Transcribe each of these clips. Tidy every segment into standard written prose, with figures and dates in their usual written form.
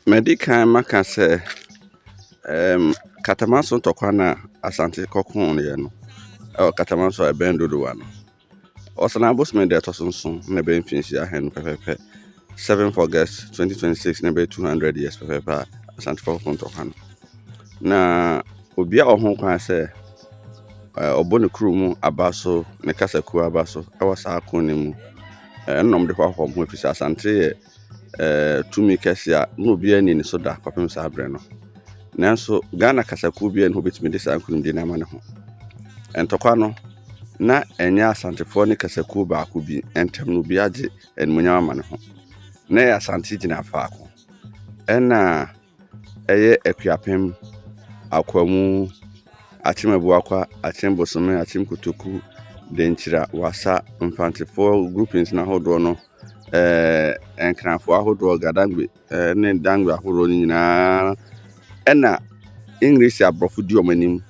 Madi kan maka sɛ Katamanso ntɔkwa no a Asante kɔkoeɛ no wɔ Katamanso a ɛbɛn Dodowa no, Ɔsannaa bosome da ɛtɔ so nson na ɛbɛyɛ mfinhyia ahanu pɛpɛɛpɛ, 7th August 2026 na ɛbɛyɛ 200 years pɛpɛɛpɛ a Asantefoɔ kɔko ntɔkwa no. Na obiara wɔ ho kwan sɛ ɔbɔ ne kurom aba so, ne kasakuo aba so wɔ saa ko no mu. Ɛno na wɔde hoahoa wɔn ho ɛfiri sɛ Asante yɛ tumi kɛse a na obiara nni ne so da kɔpem saa berɛ no. Nanso Ghana kasakuo biara nni hɔ a obɛtumi de saa nkonimdie no ama ne ho. Ntɔkwa no, na ɛnyɛ Asantefoɔ ne kasakuo baako bi ntam na obiara agye animuonyam ama ne ho. Na ɛyɛ Asante gyina faako. Ɛna ɛyɛ Akuapem, Akwamu, Akyem Abuakwa, Akyem Bosome, Akyem Kotoku, Denkyira, Wassa, Mfantefoɔ groupings no ahodoɔ no, Nkranfoɔ ahodoɔ, Gadangme ne Dangme ahodoɔ no nyinaa ɛna English aborɔfo di wɔn anim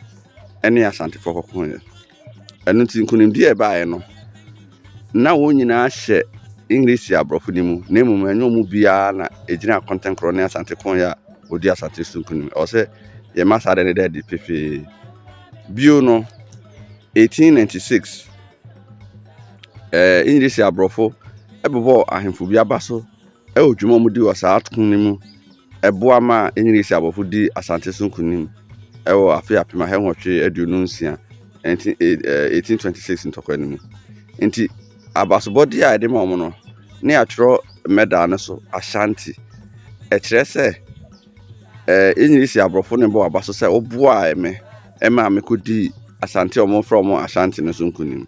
ne Asantefoɔ kɔkoeɛ. Ɛno nti nkonimdie a ɛbaeɛ no, na wɔn nyinaa hyɛ English aborɔfo no mu na mmom ɛnyɛ wɔn mu biara na ɛgyina kɔntɛnkorɔ ne Asante koeɛ a wɔdi Asante so nkonim. Ɛwɔ sɛ yɛma saa adeɛ no da adi pefee. Bio no, 1896 English aborɔfo bobɔɔ ahemfo bi aba so wɔ dwuma a wɔdi wɔ saa ko no mu ɛboa maa English aborɔfo dii Asante so nkonim wɔ afe 1826, 1826 ntɔkwa no mu. Nti abasobɔdeɛ a yɛde ma wɔn no, ne yɛatwerɛ medal no so Ashanti. Ɛkyerɛ sɛ English aborɔfo no bɔ aba so sɛ woboaa me maa mekɔdii Asante a wɔfrɛ wɔn Ashanti no so nkonim.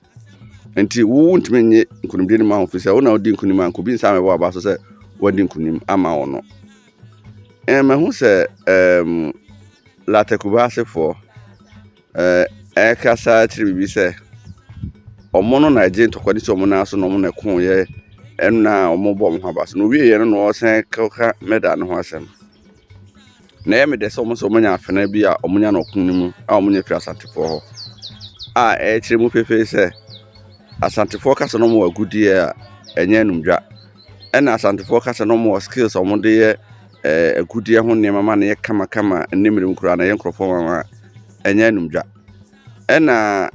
Nti wo wontumi nye nkonimdie no ma wo firi sɛ wo na wodi nkonim a nka obi nsa mmɛbɔ aba so sɛ wadi nkonim ama wo no. Mahu sɛ Larteh Kubasefoɔ ɛrekasa kyerɛ biribi sɛ ɔmo no na ɛgye ntɔkwa no si ɔmo nan so na ɔmo na ɛkoeɛ ɛna ɔmo bɔ ɔmo ho aba so. Na owieeɛ no na ɔresan kɔka medal no ho asɛm. Na ɛyɛ me dɛ sɛ ɔmo sɛ ɔmo anya afena bi a ɔmo nya no ɔko no mu a ɔmo nya firi Asantefoɔ hɔ a ɛkyerɛ mu pefee sɛ Asantefoɔ kasa na ɔmo wɔ agudeɛ a ɛnyɛ anumdwa. Ɛna Asantefoɔ kasa na ɔmo wɔ skills a ɔmo de yɛ agudeɛ ho nneɛma ma no yɛ kamakama ne mmerɛ mu koraa na ɛyɛ nkurɔfoɔ nwanwa a ɛnyɛ anumdwa. Ɛna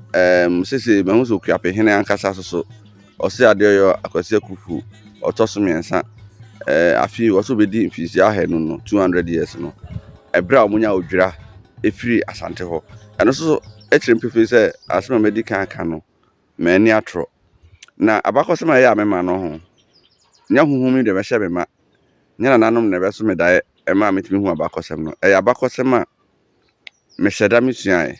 seesei mahu sɛ Okuapehene ankasa so so ɔse adeɛ ɔyɛ Akwasi Akufu ɔtɔ so mmiɛnsa afe yi ɔsɛ ɔbɛdi mfinhyia 200 no, 200 years no, ɛberɛ a ɔmo nya odwira ɛfiri Asante hɔ. Ɛno nso so ɛkyerɛ mu pefee sɛ asɛm a madi kan aka no m'ani atorɔ. Na abakɔsɛm a ɛyɛ a mema no ho nyɛ honhom yi deɛ ɛbɛhyɛ me ma, nyɛ nananom na ɛbɛso me daeɛ ɛma metumi hu abakɔsɛm no. Ɛyɛ abakɔsɛm a mehyɛ da mesuaeɛ.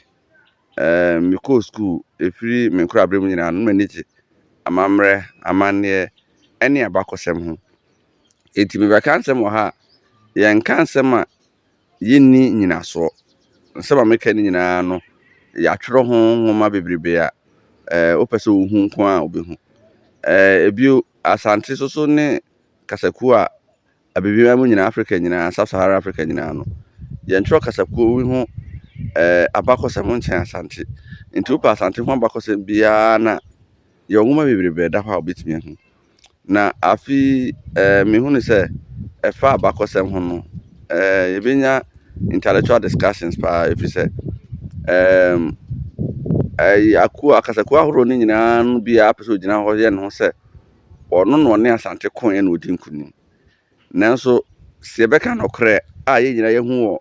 Mekɔɔ school ɛfiri me nkorabere mu nyinaa no, na m'ani gye amammerɛ, amanneɛ ɛne abakɔsɛm ho. Enti mebɛka nsɛm wɔ ha a, yɛnka nsɛm a yɛnni nyinasoɔ. Nsɛm a meka no nyinaa no, yɛatwerɛ ho nwoma bebrebe a wopɛ sɛ wohu nko a wobɛhu. Ebio, Asante nso so ne kasakuo a Abibiman mu nyinaa, Africa nyinaa, Sub-Saharan Africa nyinaa no, yɛntwerɛ kasakuo bi ho abakɔsɛm nkyɛn Asante. Nti wopɛ Asante ho abakɔsɛm biara na yɛwɔ nwoma bebrebe ɛda hɔ a wobɛtumi ahu. Na afe mehu no sɛ ɛfa abakɔsɛm ho no, yɛbɛnya intellectual discussions paa ɛfiri sɛ ɛyi akuo akasakuo ahorow no nyinaa no biara pɛ sɛ ogyina hɔ yɛ ne ho sɛ ɔno na ɔne Asante koeɛ na ɔdi nkonim. Nanso sɛ yɛbɛka nokorɛ a yɛn nyinaa yɛhu wɔ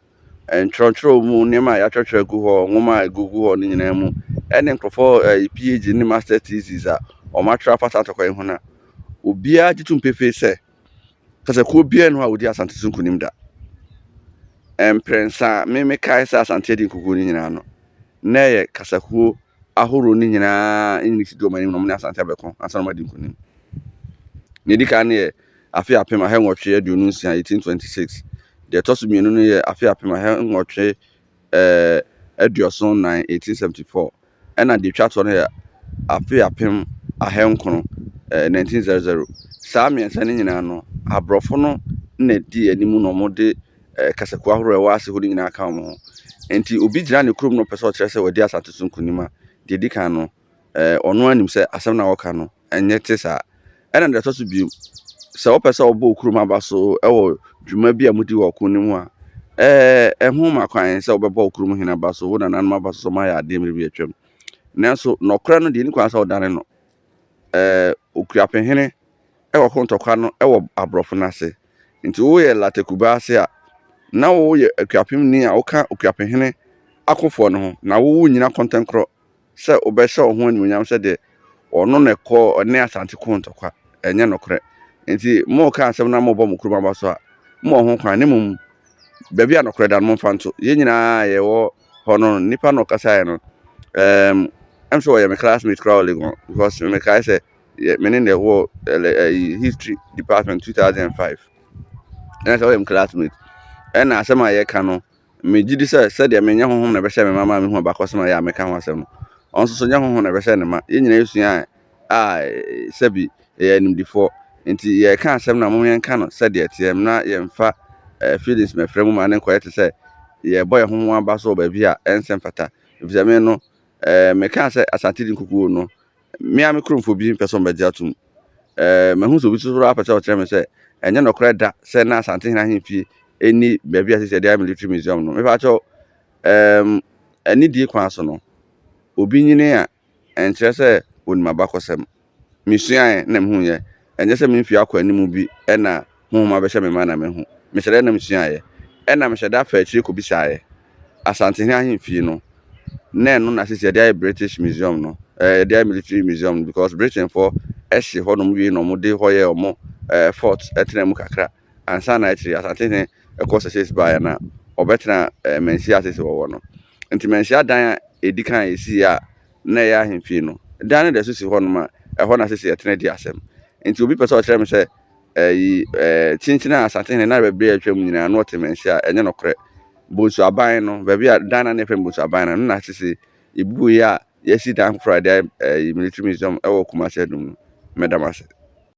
ntwerɛntwerɛ mu, nneɛma a yɛatwerɛtwerɛ agu hɔ, nwoma a ɛgugu hɔ no nyinaa mu, ɛne nkurɔfoɔ PhD ne master thesis a wɔatwerɛ afa saa ntɔkwa yi ho no a, obiara gye tom pefee sɛ kasakuo biara nni hɔ a wɔdi Asante so nkonim da. Mprɛnsa a me mekae sɛ Asante adi nkoguo no nyinaa no, na ɛyɛ kasakuo ahorow no nyinaa English di wɔn anim na wɔne Asante abɛko ansa na wɔadi nkonim. Nea ɛdi kan no yɛ afe 1826, 1826. Deɛ ɛtɔ so mmienu no yɛ afe 1874, 1874. Ɛna deɛ ɛtwa toɔ no yɛ afe 1900, 1900. Saa mmiɛnsa no nyinaa no, aborɔfo no na ɛdi anim na wɔde kasakuo ahorow a ɛwɔ ase hɔ no nyinaa ka wɔn ho. Nti obi gyina ne kurom na ɔpɛ sɛ ɔkyerɛ sɛ wadi Asante so nkonim a, deɛ ɛdi kan no, ɔno anim sɛ asɛm no a ɔka no ɛnyɛ te saa. Ɛna deɛ ɛtɔ so bio, Sɛ wopɛ sɛ wobɔ wo kurom aba so wɔ dwuma bi a mudi wɔ ɔko no mu a, ɛɛ, ɛho ma kwan sɛ wobɛbɔ wo kurom hene aba so, wo nananom aba so sɛ wɔayɛ adeɛ mmerɛ bi atwam. Nanso, nɔkorɛ no deɛ, ɛnni kwan sɛ wodane no. Ɛɛ, Okuapehene kɔko ntɔkwa no wɔ aborɔfo no ase. Nti woyɛ Latekubaa ase a, na woyɛ Akuapemni a woka Okuapehene akofoɔ no ho, na wo wonnyina kɔntɛnkorɔ sɛ wobɛhyɛ wo ho animuonyam sɛ deɛ ɔno na ɛkɔɔ ɔne Asante koo ntɔkwa. Ɛnyɛ nokorɛ. Nti moreka asɛm na morebɔ mo kurom aba so a, mowɔ ho kwan, na mmom baabi a nokorɛ da no momfa nto. Yɛn nyinaa a yɛwɔ hɔ no, nipa na ɔkasaeɛ no, ɛɛm, ɛm sɛ ɔyɛ me classmate koraa wɔ Legon because mekae sɛ me ne na ɛwɔ ɛyi history department 2005. Ɛna sɛ ɔyɛ me classmate. Ɛna asɛm a yɛka no, Megye di sɛ sɛdeɛ menyɛ honhom na ɛbɛhyɛ me ma ma mehu abakɔsɛm a ɛyɛ a meka ho asɛm no, ɔno nso so nyɛ honhom na ɛbɛhyɛ ne ma. Yɛn nyinaa yɛsua a sɛbi yɛyɛ animdefoɔ. Nti yɛreka asɛm no a mom yɛnka no sɛdeɛ ɛteɛ na yɛmfa feelings mɛfrɛ mu ma ne nkɔyɛ te sɛ yɛrebɔ yɛn ho ho aba so wɔ baabi a ɛnsɛ mfata. Efisɛ me no, mekaa sɛ Asante di nkukuo no, me ara me kuromfoɔ bi mpɛ sɛ wɔbɛgye atom. Ɛɛ mahu sɛ obi nso koraa pɛ sɛ ɔkyerɛ me sɛ ɛnyɛ nokorɛ da sɛ na Asantehene ahemfie ɛnni baabi a sisi yɛde ayɛ military museum no. Mepa kyɛw, ɛɛm anidie kwan so no, obi nyini a ɛnkyerɛ sɛ onim abakɔsɛm. Mesuaeɛ na mehuiɛ. Ɛnyɛ sɛ me mfeɛ akɔ anim bi na honhom abɛhyɛ me ma na mahu. Mehyɛ da na mesuaeɛ. Ɛna mehyɛ da faa akyire kɔbisaeɛ. Asantehene ahemfie no, na ɛno na sisi yɛde ayɛ British Museum no, ɛɛ yɛde ayɛ military museum no because Britainfoɔ ɛhye hɔnom wie na wɔde hɔ yɛ wɔn ɛɛ fort ɛtena mu kakra ansa na akyire Asantehene ɛkɔ sɛsɛs baeɛ na ɔbɛtena ɛɛ Manhyia asese wɔwɔ no. Nti Manhyia dan a ɛdi kan a ɛsiiɛ a na ɛyɛ ahemfie no, dan no da so si hɔnom a ɛhɔ na sese yɛtena di asɛm. Nti obi pɛ sɛ ɔkyerɛ me sɛ ɛyi ɛɛ kyinkyin a Asantehene na baabi a atwam nyinaa na ɔte Manhyia a, ɛnyɛ nokorɛ. Bonsu aban no, baabi a dan no a na yɛfrɛ no Bonsu aban no, ɛno na sese yɛbubuiɛ a yɛasi dan foforɔ a yɛde ayɛ ɛyi military museum ɛwɔ Kumasi Adum no. Meda mo ase.